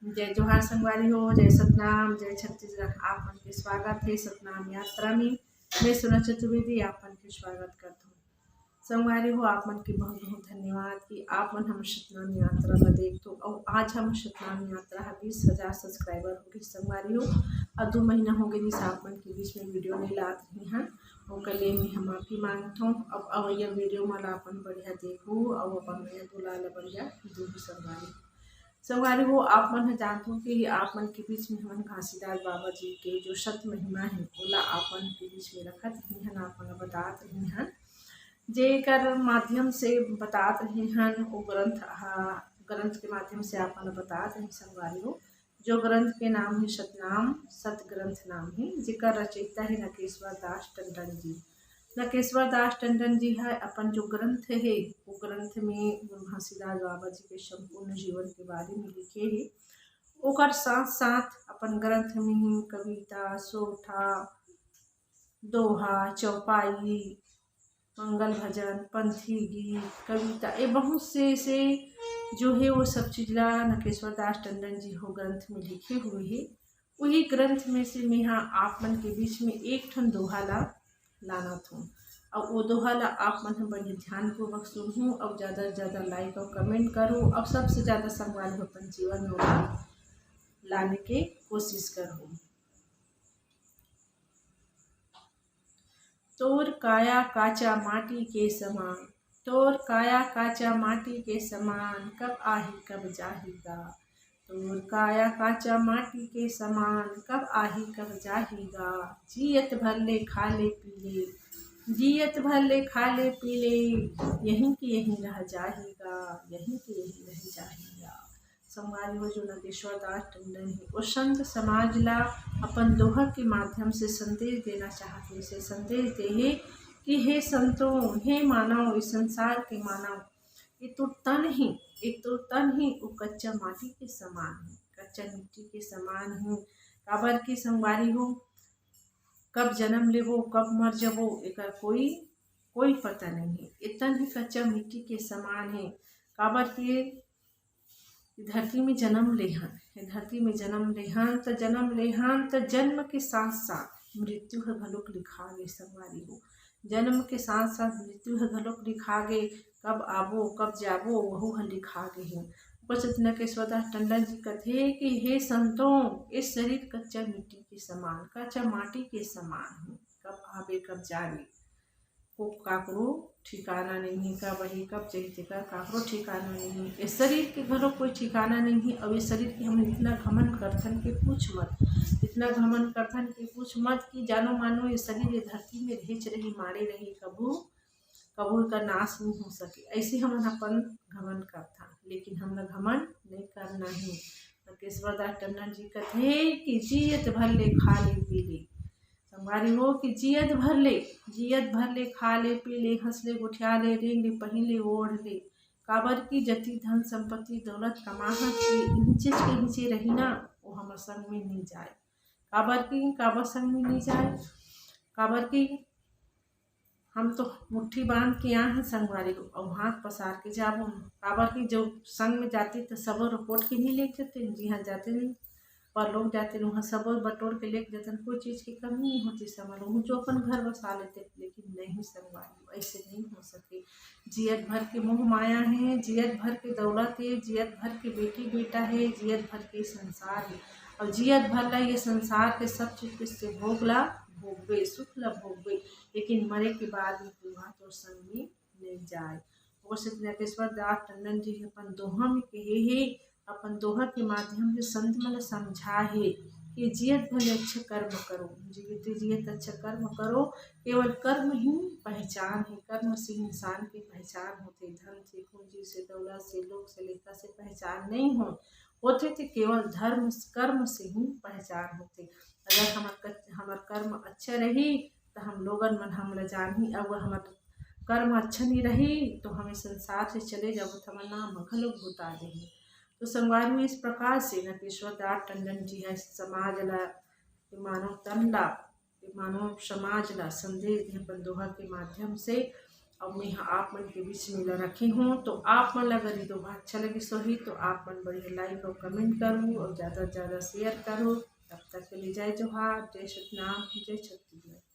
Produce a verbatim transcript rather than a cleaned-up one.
जय जोहार संगवारी हो, जय सतनाम, जय छत्तीसगढ़। आप मन के स्वागत हे सतनाम यात्रा में। मैं सोना चतुर्वेदी आप मन के स्वागत करत हूँ। संगवारी हो, आप मन के बहुत बहुत धन्यवाद कि आप मन हमर सतनाम यात्रा ला देखथो। अउ आज हमर सतनाम यात्रा ह बीस हजार subscriber हो गे संगवारी हो, अउ दू महीना हो गे रिहिस आप मन के बीच में video नइ लात रहे हन, ओकर ले मैं ह माफी मांगथों। अब अवइया video मन ला अपन बढ़िया देखहू अउ अपन मया दुलार ला बढ़िया दूहू संगवारी। संगवारी हो, आप मन ह जानथो कि आप मन के बीच में हमन घासीदास बाबा जी के जो सत महिमा हे, ओला आप मन के बीच में रखत रहे हन, आप मन ला बतात रहे हन, जेकर माध्यम से बतात रहे हन, वो ग्रंथ हा, ग्रंथ के माध्यम से आप मन ला बतात रहे संगवारी हो, जो ग्रंथ के नाम हे सतनाम, सत ग्रंथ नाम हे, जेकर रचयिता हे नकेश्वर दास टंडन जी। नकेश्वर दास टंडन जी ह अपन जो ग्रंथ हे, वो ग्रंथ में गुरु घासीदास बाबा जी के संपूर्ण जीवन के बारे में लिखे हे। ओकर साथ साथ अपन ग्रंथ में ही कविता, सोरठा, दोहा, चौपाई, मंगल भजन, पंथी गीत, कविता, ये बहुत से ऐसे जो हे वो सब चीज ला नकेश्वर दास टंडन जी हो ग्रंथ में लिखे हुए हे। वही ग्रंथ में से मेहा आप मन के बीच में एक ठन दोहा ला लानत हूँ। अब वो दोहा ला आप मन ह बड़े ध्यानपूर्वक सुनहू, अब ज्यादा से ज्यादा like और comment करो, अब सबसे ज्यादा संगवारी हो अपन जीवन में ओला लाने के कोशिश करहू। तोर काया काचा माटी के समान, तोर काया काचा माटी के समान, कब आही कब जाही गा। तोर काया काचा माटी के समान, कब आही कब जाही गा। जियत भर ले खा ले पी ले, जियत भर ले खा ले पी ले, यहीं के यहीं रह जाही गा, यहीं के यहीं रह जाही गा। संगवारी हो, जो नगेश्वर दास टंडन हे, वो संत समाज ला अपन दोहा के माध्यम से संदेश देना चाहत हे, से संदेश दे हे कि हे संतों, हे मानव, इस संसार के मानव, ये तो तन ही, एक तो तन ही वो कच्चा माटी के समान हे, कच्चा मिट्टी के समान हे। काबर के संगवारी हो, कब जन्म लेबो, कब मर जबो, एकर कोई, कोई पता नहीं हे। ये तन ही कच्चा मिट्टी के समान हे, काबर के धरती में जन्म लेहन, ये धरती में जन्म लेहन, त जन्म लेहन, त जन्म के साथ साथ मृत्यु ह घलोक लिखा गे संगवारी हो। जन्म के साथ साथ मृत्यु ह घलोक लिखा गे। कब आबो, कब जाबो, वहू ह लिखा गे हे। ओकर सेती नकेश्वर दास टंडन जी कथे कि हे संतों, ये शरीर कच्चा मिट्टी के समान, कच्चा माटी के समान हे। कब आबे, कब जाबे, को काकरो ठिकाना नहीं हे, कब आही, कब जाही, तेकर काकरो ठिकाना नहीं हे। ये शरीर के घलो कोई ठिकाना नहीं हे। अब ये शरीर के हम इतना घमंड करथन के पूछ मत, इतना घमंड करथन के पूछ मत कि जानो मानो ये शरीर ये धरती में रहेच रही, माड़े रही, कभू, कभू एकर नाश नहीं हो सके। ऐसे हमन अपन घमंड करथन, लेकिन हमला घमंड नहीं करना हे। नकेश्वर दास टंडन जी कथे कि जियत भर ले खा ले पी ले, संगवारी हो, कि जियत भर ले, जियत भर ले खा ले पी ले, हंस ले गोठिया ले, रेंग ले पहिन ले ओढ़ ले, काबर की जति धन संपत्ति दौलत कमाहस, ये इहिंचेच के इहिंचे रही ना, वो हमर संग में नहीं जाए। काबर की, काबर संग में नहीं जाए? काबर की हम तो मुट्ठी बांध के आए हन संगवारी हो, अउ हाथ पसार के जाबो। काबर की जो संग में जाते त सबो रपोट के नहीं लेके जाते, जिहाँ जाते परलोक जाते, उहाँ सबो बटोर के लेके जाते, कोई चीज की कमी नहीं होती। समझ लो, जो अपन घर बसा लेते, लेकिन नहीं संगवारी हो, ऐसे नहीं हो सके। जियत भर के मोह माया हे, जियत भर के दौलत हे, जियत भर के बेटी बेटा हे, जियत भर के संसार हे, अउ जियत भर ला ये संसार के सब चीज के से भोग ला भोगबे, सुख ला भोगबे, लेकिन मरे के बाद में तोर संग में नहीं जाए। ओकर सेती नकेश्वर दास टंडन जी ह अपन दोहा में कहे हे, अपन दोहा के माध्यम से संत मन ला समझा हे कि जियत भर ले अच्छा कर्म करो, जीवित जियत अच्छा कर्म करो। केवल कर्म ही पहचान हे, कर्म से ही इंसान के पहचान होथे। धन से, पूंजी से, दौलत से, लोग से, लेखा से पहचान नहीं हो, होथे तो केवल धर्म, कर्म से ही पहचान होथे। अगर हमर कच-, हमर कर्म अच्छा रही, त हम लोगन मन हमला जानही, अगर हमर कर्म अच्छा नहीं रही, तो हमें संसार से चले जाबो, त हमर नाम घलो भुता देही। तो संगवारी हो, इस प्रकार से नकेश्वर दास टंडन जी ह समाज ला, मानव तन ला, मानव समाज ला संदेश दे अपन दोहा के माध्यम से। अब मैं ह आप मन के बीच में ला रखे हूँ। तो आप मन ला अगर ये दोहा अच्छा लगिस होही तो आप मन बढ़िया like और comment करू और ज़्यादा से ज़्यादा share करू। तब तक के लिए जय जोहार, जय सतनाम, जय छत्तीसगढ़।